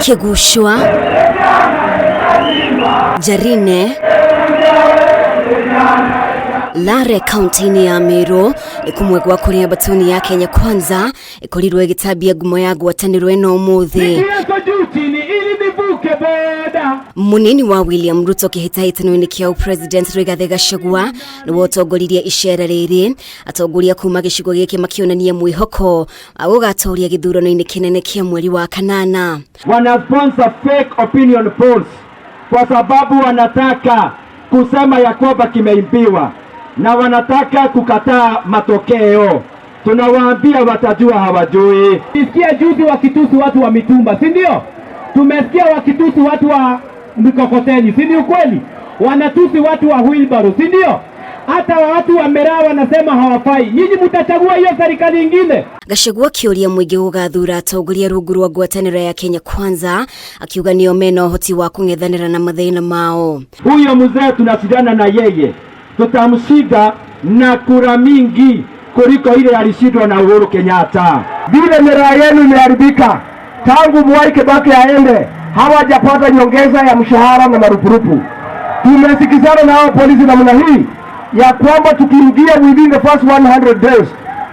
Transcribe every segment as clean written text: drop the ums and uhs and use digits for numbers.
Kigushwa, Jarine, Lare kaunti-inĩ ya Meru nĩ kũmwe gwa kũrĩa mbatoni ya Kenya Kwanza ĩkorirwo ĩgĩtambia ngumo ya ngwatanĩro ĩno ũmũthĩ. Munini wa William Ruto kĩhĩtahĩtano-inĩ kĩa President Rigathi Gachagua nĩwe ũtongoririe icera rĩrĩ. Atongoria kuma gĩcigo gĩkĩ makĩonania mwĩhoko wa gũgatoria gĩthurano-inĩ kĩnene kĩa mweri wa kanana. Wana sponsor fake opinion polls kwa sababu wanataka kusema ya kwamba kimeimbiwa na wanataka kukataa matokeo. Tunawaambia watajua hawajui. Tumesikia juzi wakitusi watu wa mitumba, si ndio? Tumesikia wakitusi watu wa mikokoteni, si ni ukweli? Wanatusi watu wa wheelbarrow, si ndio? Hata watu wa miraa wanasema hawafai. Nyinyi mtachagua hiyo serikali ingine? Gachagua akĩũria mũingĩ gũgathura atongoria rungu rwa ngwatanĩro ya Kenya Kwanza, akiuga nĩo mena ũhoti wa kũng'ethanĩra na mathĩna mao. Huyo mzee tunashindana na yeye, tutamshinda na kura mingi kuliko ile alishindwa na Uhuru Kenyatta. Vile miraa yenu imeharibika tangu Mwai Kibaki aende, hawajapata nyongeza ya mshahara na marupurupu. Tumesikizana na hao polisi namna hii ya kwamba tukiingia within the first 100 days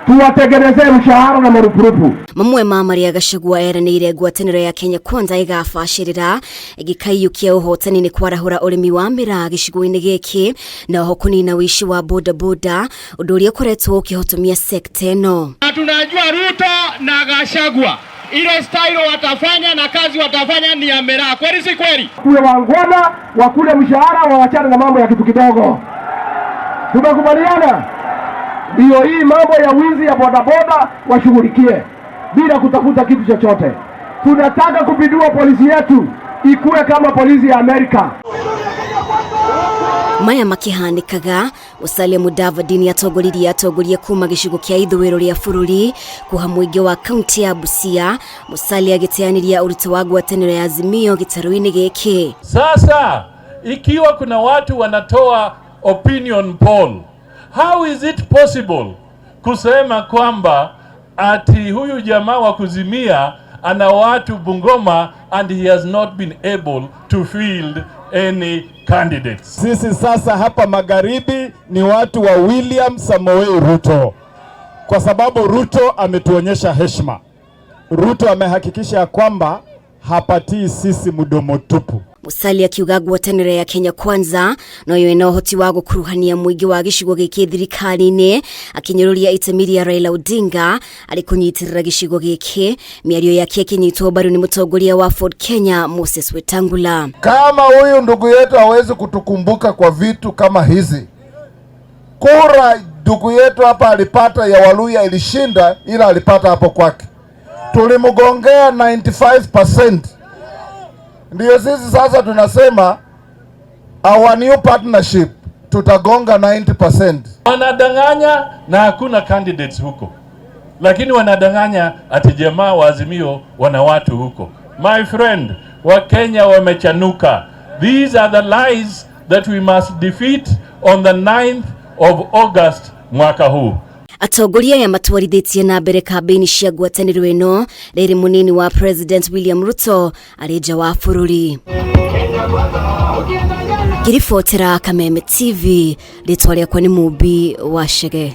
tuwatengenezee mshahara na marupurupu. Mamwe ma marĩa Gachagua eranĩire ngwatanĩro ya Kenya Kwanza ĩgabacĩrĩra ĩgĩkaiyũkia ũhotani nĩ kwarahũra ũrĩmi wa miraa gĩcigo-inĩ gĩkĩ na oho kũnina ũici wa bodaboda, ũndũ ũrĩa ũkoretwo ũkĩhotomia sekta ĩno. Na tunajua Ruto na Gachagua ile style watafanya na kazi watafanya ni ya miraa, kweli si kweli? Kuwe wangwana, wakule mshahara, wawachane na mambo ya kitu kidogo. Tumekubaliana ndiyo hii mambo ya wizi ya bodaboda washughulikie bila kutafuta kitu chochote. Tunataka kupindua polisi yetu ikuwe kama polisi ya Amerika. Maya makihanikaga, Musalia Mudavadi nĩ atongoririe atongoria kuma gĩcigo kĩa ithũĩro rĩa bũrũri kuha mũingĩ wa kaunti ya Busia. Musalia agĩteanĩria ũritũ wa ngwatanĩro ya Azimio gĩtarũ-inĩ gĩkĩ. Sasa ikiwa kuna watu wanatoa opinion poll, how is it possible kusema kwamba ati huyu jamaa wa kuzimia ana watu Bungoma and he has not been able to field any candidates? Sisi sasa hapa magharibi ni watu wa William Samoei Ruto, kwa sababu Ruto ametuonyesha heshima. Ruto amehakikisha ya kwamba hapatii sisi mdomo tupu. Musalia akiuga ngwatanĩro ya Kenya Kwanza noyo ĩna ũhoti wa gũkuruhania mũingĩ wa gĩcigo gĩkĩ thirikari-inĩ, akĩnyũrũria itemi rĩa Raila Odinga arĩ kũnyitĩrĩra gĩcigo gĩkĩ. Mĩario yake ĩkĩnyitwo mbaru nĩ mũtongoria wa Ford Kenya Moses Wetangula. Kama huyu ndugu yetu hawezi kutukumbuka kwa vitu kama hizi, kura ndugu yetu hapa alipata ya Waluya ilishinda, ila alipata hapo kwake, tulimgongea 95%. Ndiyo sisi sasa tunasema our new partnership tutagonga 90%. Wanadanganya na hakuna candidates huko, lakini wanadanganya ati jamaa wa Azimio wana watu huko. My friend, Wakenya wamechanuka. These are the lies that we must defeat on the 9th of August mwaka huu. Atongoria aya matwarithĩtie na mbere kambĩini cia ngwatanĩro ĩno rĩrĩ mũnini wa President William Ruto arĩ nja wa bũrũri. Ngĩribotera Kameme TV, rĩtwa rĩakwa nĩ Mumbi wa Chege.